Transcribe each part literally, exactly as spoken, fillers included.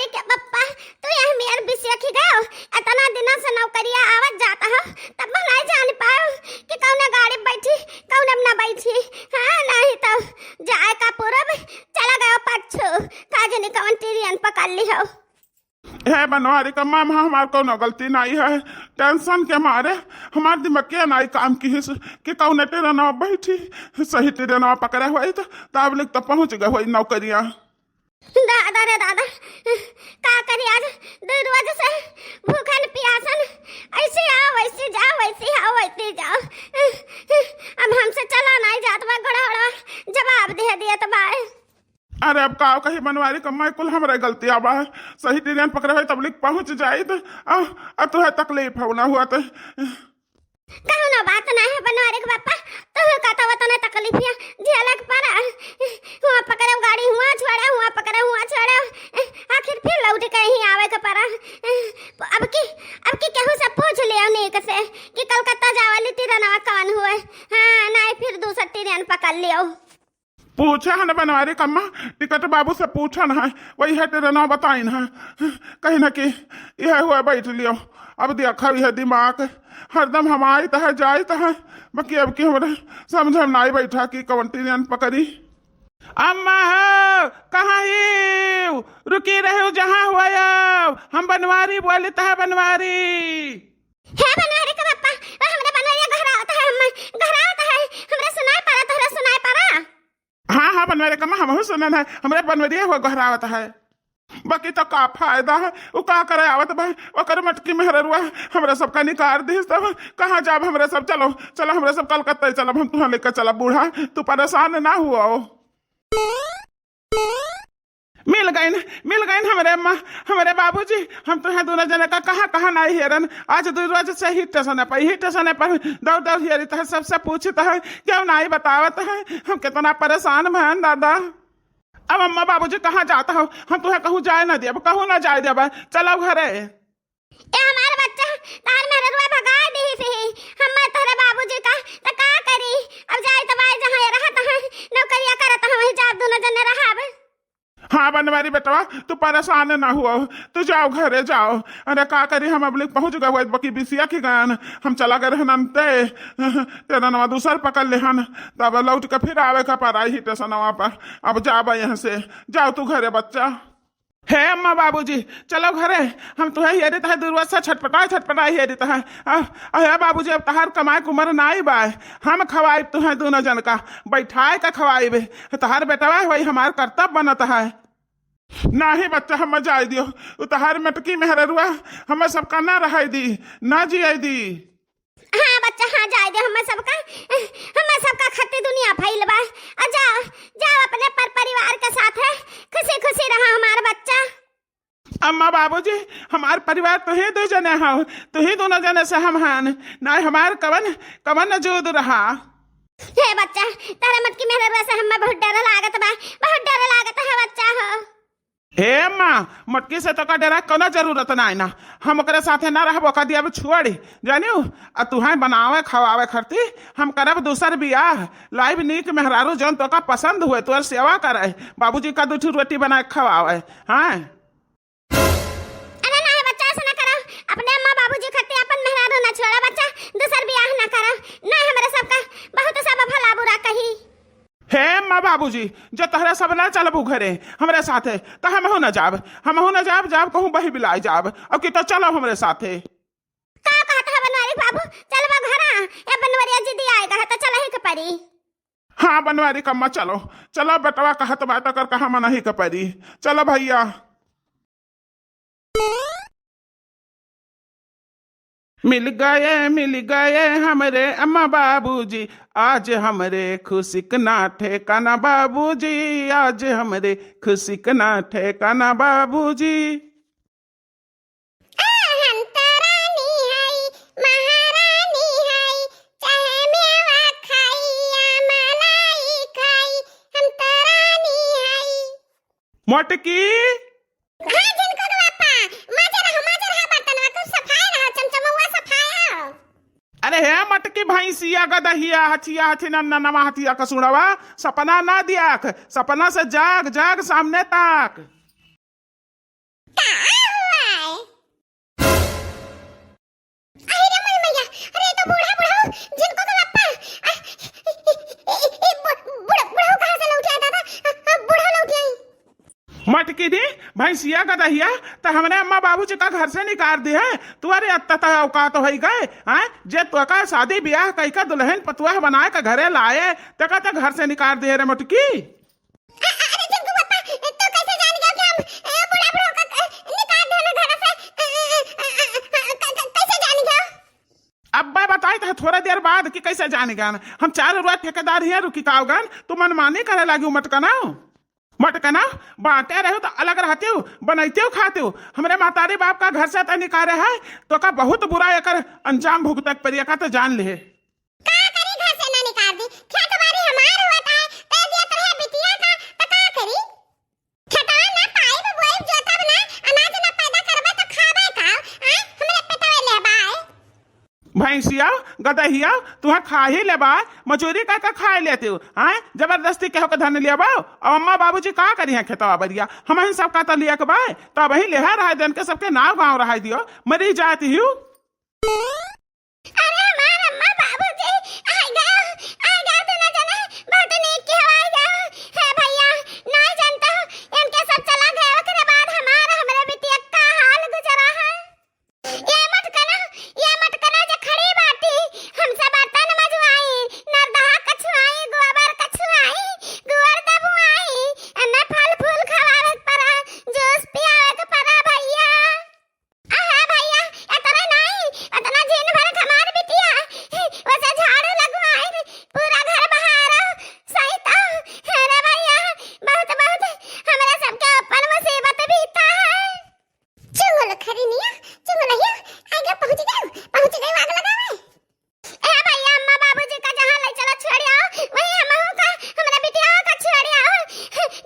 के पप्पा, तू यह मेर बिसिया खी गयो। इतना दिना से नौकरिया आवत जात हो, तब हम नहीं जान पायो कि कौन गाड़ी बैठी, कौन अब ना बैठी। हाँ, नहीं तो जाए का पूरब चला गयो पच्छू, का जनी कौन ट्रेन पकड़ ली हो। हे बनवारी का मामा, हमार कौनो गलती नहीं है। टेंशन के मारे हमार दिमाग के नहीं काम किहिस कि कौन ट्रेनवा बैठी, सही ट्रेनवा पकड़े हुई तो तबलिक तो पहुँच गए हुई नौकरिया। दादा रे दादा, का करी आज दो रोज से भूखन पियासन, ऐसे आओ, वैसे जाओ, वैसे आओ, वैसे जाओ। अब हमसे चला नहीं जात बा, घोड़ा जवाब दे दिया तो बाय। अरे अब का कही बनवारी कम्मा, कुल हमरे गलतिया बा। सही ट्रेन पकड़े हुई तबलिक पहुँच जाइत, आ, आ तुहे तकलीफ हो ना हुआ तो। कौनो बात ना है बनवारी के पापा, तू कहता वतना तकलीफिया झेलक पड़ा। हुआ पकड़े गाड़ी, हुआ छोड़े, हुआ पकड़े, हुआ छोड़े, आखिर फिर लौट के ही आवे के पड़ा। अब की, अब की केहू से पूछ लियो नीक से कि कलकत्ता जावाली ट्रेनवा कौन हुए। हाँ, नहीं फिर दूसर ट्रेन पकड़ लियो। पूछे हन बनवारी कम्मा, टिकट बाबू से पूछन है, वही है ट्रेनवा बताइन है। कहीं ना कि यह हुआ बैठ लियो। अब देखा यह दिमाग हरदम हम आइत है जाइत है, बाकी अब की हमरा समझ में नहीं बैठा कि कौन ट्रेन पकड़ी। अम्मा हो, कहाँ ही? रुकी रहे हो जहाँ हुआ, हम बनवारी बोलत है, बनवारी। हे बनवारी के पप्पा, ओ हमरा बनवारी घरावत है, हम घरावत है, हमरा सुनाई पड़ा, तोहरा सुनाई पड़ा। हाँ, हाँ, बनवरे कम्मा, हमहू सुनन है, हमरे बनवरिया हुआ गोहरावत है। बाकी तो का फायदा है, उ का करे आवत बा, ओकर मटकी मेहररुआ हमरा सबका निकार दिस, तब कहाँ जाब हमरा सब? चलो, चलो, हमरा सब कलकत्ता ही चलब, हम तुहाँ लेकर चलब बूढ़ा, तू परेशान ना हुआ। मिल गइन, मिल गइन हमरे अम्मा, हमरे बाबूजी। हम तुहें दोनों जने का कहाँ, कहाँ नाई हेरन। आज दो रोज से ही स्टेशन पर, ही स्टेशन पर दौड़, दौड़ हेरित है, सबसे पूछित है, क्यों नाई बतावत है। हम कितना परेशान भयन दादा। अब अम्मा बाबूजी कहाँ जात हो, हम तुहें कहूँ जाए ना देब, कहूँ ना जाए देब। चलो घरे। ए हमार बच्चा, तार मेहररुआ भगाए दिहिस ही, हम तोहरे बाबूजी का, त का करी? अब जाए त बाई जहाँ ये रहत है, नौकरिया करत है, वहीं जाब दोनों जने रहब। हाँ बनवारी बेटवा, तू परेशान ना हुआ, तू जाओ घरे जाओ। अरे का करी, हम अब पहुँच गए हुए बकी बिसिया की गान, हम चला गए रहन ते, तेरा नवा दूसर पकड़ ले हन, तब लौट के फिर आवे का पड़ा ही स्टेशनवा पर। अब जाबा यहाँ से, जाओ तू घरे बच्चा। हे अम्मा बाबूजी, चलो घरे, हम तुहे हेरित है, दुर्वा से छटपटाए छटपटाए हेरित है। आ, आ, हे बाबूजी, अब तहार कमाए के उम्र नाई बाय, हम खवाइब तुहे दोनों जन का, बैठाए का खवाइब। तहार बेटवा है, वही हमार कर्तव्य बनत है। नाही बच्चा, हम जाए दियो, उ तहार मटकी मेहररुआ, हमें सबका ना रहाई दी, ना जियाई दी। हाँ बच्चा, हाँ, जाए दे हमें सबका, हमें सबका खत्ती दुनिया फैल बा। आ जाओ, जाओ अपने पर परिवार के साथ है, खुशी खुशी रहा हमार बच्चा। अम्मा बाबूजी, हमार परिवार तुही दो जने हो, तुही दोनों जने से हम हन, ना हमार कवन, कवन जुद रहा। हे बच्चा, तारा मटकी मेहररुआ से हमें बहुत डर लागत बा, बहुत डर लागत है बच्चा हो। हे अम्मा, मटकी से तोका डरा कोनो जरूरत नाई ना। हम ओकरे साथे ना रहबो, कदी अब छोड़ी, जानियो। आ तुहाई बनावे खवावे खरती हम करब दूसर बियाह, लाइब नीक मेहरारू जौन तोका पसंद हुए, तोर सेवा करे, बाबूजी का दू ठो रोटी बनाए खवावे। हाँ। अरे ना बच्चा, ऐसा ना करो, अपने अम्मा बाबूजी खरती अपन मेहरारू ना छोड़ा बच्चा, दूसर बियाह ना करो। ना, हमरे सबका बहुत सब भला बुरा कही। हे अम्मा बाबूजी, जो तहरा सब ना चलबू घरे हमरे साथे, त हमहू ना जाब, हमहू ना जाब, जाब कहूँ बही बिलाई जाब, अब की तो चलो हमरे साथे। का कहत है बनवारी बाबू, चलबा घरा? ए बनवरिया जिदी आए कहा त चलही के परी। हाँ बनवारी कम्मा चलो, चलो बेटवा कहत बात कर कहा मनही के परी, चलो भैया। मिल गए, मिल गए हमरे अम्मा बाबूजी, आज हमरे खुशी के ना ठेकाना बाबूजी, आज हमरे खुशी के ना ठेकाना बाबूजी। आ, हम त रानी हई, महारानी हई, चाहे मेवा खाई या मलाई खाई, हम त रानी हई। मोटकी। हाँ, झिनकुन बापा, माजे रहो, माजे रहा बर्तनवा, खूब सफाई रहो, चमचमौआ सफाई हो। अरे हे मटकी भैंसिया, गदहिया, हथिया, हथी नन्ना नवा हथिया कसुड़वा, सपना ना दियाक, सपना से जाग, जाग सामने ताक। का कि दी भैंसिया गदहिया, त हमरे अम्मा बाबूजी का घर से निकाल दिहे। तू अरे अत्ता त औकात होई गए, हैं? जे तोका शादी ब्याह कई का दुल्हन पतुआ बनाए का घरे लाए, तेका त घर से निकाल दिहे रे मोटकी। अ-, अ-, अरे झिनकू पापा, तू कैसे जान गया कि हम, अ, बूढ़ा बूढ़ा का, अ, निकाल देना घर से? अ, अ, अ, अ, अ, क-, क-, कैसे जान गया? अब मैं बताई तो थोड़ा देर बाद कि कैसे जान गया। हम चार रुपया ठेकेदार हिया रुकी कावगन, तू मनमानी करे लागी मटकना। मटकना, बाटे रहे तो अलग रहते हो, बनैते हो, खाते हो। हमरे महतारी बाप का घर से त निकाले है, तोका बहुत बुरा एकर अंजाम भुगतक पड़ी, एका तो जान ले। का करी, घर से ना निकाल दी, खेत बाड़ी हमार होत है, दे दिया तोहे बिटिया का, त का करी? खेतवा ना पाइब, बोइब, जोतब ना, अनाज ना पैदा करबे त खाबे का? आय, हमरे पेटवे लेबाए। भैंसिया, गदहिया, तुहे खा ही लेबा, मजूरी का का खाए लेते हो, आय? जबरदस्ती केहू के धन लेबो, अब अम्मा बाबूजी का करी हैं खेतवा बरिया, हमहिन सबका त लिया के बाय, तब ही लेहा रहाय देन के सबके नाव गाँव रहाय दियो, मरी जाती हूँ। अरे हमार अम्मा बाबूजी, आ गया, आ गया, तू ना जाने, बहुत नीक के हवाई गया। हे भैया, नहीं जानता हूँ, इनके सब चला गए, ओकरे बाद हमार, हमरे बिटिया का हाल गुजरा है। ये मटकना, ये मटकना जे खड़ी बाटी, हमसे बर्तन मजवाई, नरदहा कछुआई, गोबर कछुआई, गोबर दबुआई, एमे फल फूल खवावे के पड़ा, जूस पियावे के पड़ा भैया। अहे भैया, एतने नाई, एतना दिन भर हमार बिटिया, वैसे झाड़ू लगवाइन, पूरा घर बहारो, सहिता, अरे भैया, बहुत, बहुत हमरा सबके ऊपर मुसीबत बीता है। चुंगल खरीनिया, चुंगलहिया, आगे पहुँच गए, पहुँच गए आग लगावे। ए भैया, अम्मा बाबूजी का जहाँ ले चला छोड़ आओ, वहीं हमहू का, हमरा बिटिया का छोड़ आओ।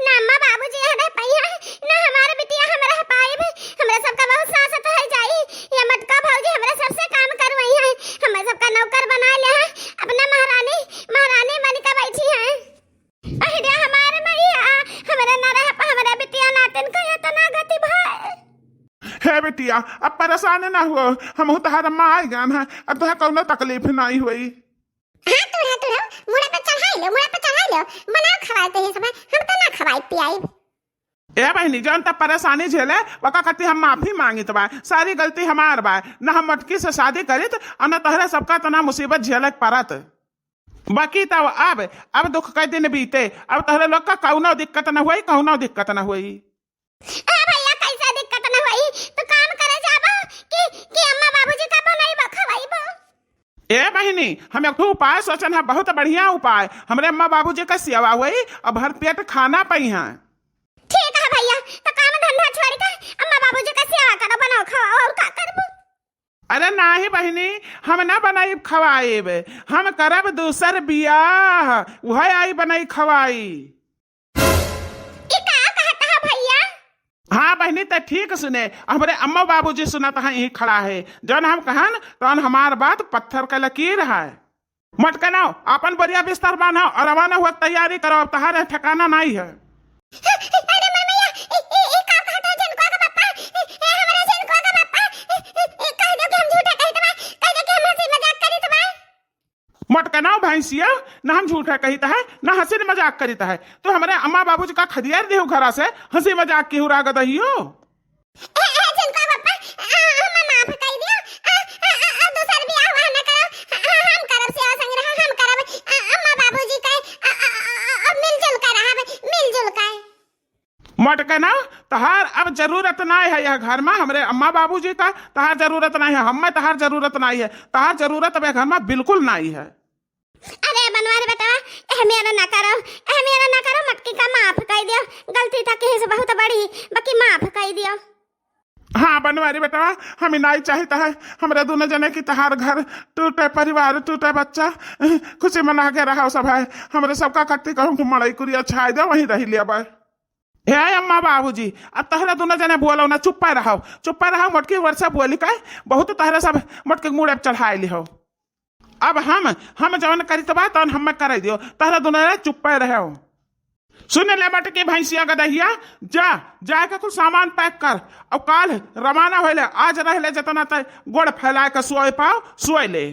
ना अम्मा बाबूजी यहाँ रह पाई है, ना हमारा बिटिया हम रह पाइब। हमरा सबका बहुत सासत है जाई। ये मटका भौजी हमरा सबसे काम करवाई है, हमरा सबका नौकर बना ले है, अपना महारानी, महारानी बन के बैठी है। अहिरे हमार मैया, हमरा ना रह पा, हमरा बिटिया नातिन का इतना गति भय। हे बिटिया, अब परेशान ना हो, हमहू तहार अम्मा आइ गन है, अब तोहे कौनो तकलीफ नहीं होई। हाँ, तू रह, तू रह, मुड़ा पे चढ़ाई लो, मुड़ा पे चढ़ाई लो, बनाओ खवाए ते ही समय, हम तो ना खवाई पियाई। ए बहिनी, जौन त परेशानी झेले, वका खातिर हम माफी मांगित बा, सारी गलती हमार बा, न हम मटकी से शादी करित, और न तोहरे सबका इतना मुसीबत झेले के परत। बाकी तब अब, अब दुख के दिन बीते, अब तोहरे लोग का कौनो दिक्कत न होई, कौनो दिक्कत न होई। ए भैया, कैसा दिक्कत न होई? तू काम करे जाबो कि, कि अम्मा बाबूजी का बनैबो, खवैबो? ए बहिनी, हम एक ठो उपाय सोचन है, बहुत बढ़िया उपाय। हमरे अम्मा बाबूजी का सेवा होई, अब भर पेट खाना पइहैं। ठीक है भैया, तो काम धंधा छोड़ के अम्मा बाबूजी का सेवा करो, बनाओ, खवाओ, और का करबो? अरे नाही बहिनी, हम ना बनाइब खवाइब, हम करब दूसर बियाह, उहै आई बनाई खवाई। ई का कहत ह भैया? हाँ बहिनी, ते ठीक सुने, हमरे अम्मा बाबूजी सुनत हैं, यहीं खड़ा है, जौन हम कहन तौन हमार बात पत्थर का लकीर है। मटकनाओ, आपन बोरिया बिस्तर बान्हो और रवाना हुआ तैयारी करो, अब तहार ठिकाना नहीं है। अरे मम्मैया, ई, ई, ई का कहत ह झिनकुआ का पप्पा? ए, ए, हमरा झिनकुआ का पप्पा, ए, ए, ए, कह दो कि हम झूठा कहित बा, कह दो कि हम हंसी मजाक करित बा। मटकनाओ भैंसिया, ना हम झूठा कहित है, ना हंसी मजाक करित है। तो हमरे अम्मा बाबूजी का खदियार देहु घरा से, हंसी मजाक की हुरा गदहियो। ए, ए, झिनकुआ पप्पा, आ, हमें माफ कर दियो। आ, आ, आ, आ, दूसर बियाह हुआ न करो। आ, आ, हम करब सेवा संग्रह, हम करब। आ, अम्मा बाबूजी का, आ, आ, आ, आ, आ, मिलजुल कर रहब, मिलजुल कर। मटकना, तहार अब जरूरत नाई है यह घर में, हमरे अम्मा बाबूजी का तहार जरूरत नाई है, हमें तहार जरूरत नाई है, तहार जरूरत अब यह घर में बिल्कुल नाई है। अरे बनवारी बेटवा, एह मेरा ना करो, एह मेरा ना करो, मटकी का माफ कर दियो, गलती था कहीं से बहुत बड़ी, बाकी माफ कर दियो। हाँ बनवारी बेटवा, हम नाई चाहित है, हमरे दोनों जने की तहार घर टूटे, परिवार टूटे, बच्चा खुशी मना के रहो सब है, हमरे सबका कट्टी कहूँ कि मड़ई कुरिया छाई दे, वहीं रह लिया बा। हे अम्मा बाबूजी, अब तहरा दोनों जने बोलो ना, चुप्पे रहो, चुप्पे रहो, मोटकी वर्षा बोली का, बहुत तहरा सब मोटके मुड़े पे चढ़ाए लिहो। अब हम, हम जवन करित बा, तवन हमें करे दियो, तहरा दोनों जने चुप्पे रहो। सुन ले मोटकी भैंसिया गदहिया, जा, जाके कुल सामान पैक कर, और काल रवाना होले, आज रहले जितना तय गोड़ फैलाए के सोए पाओ, सोए ले।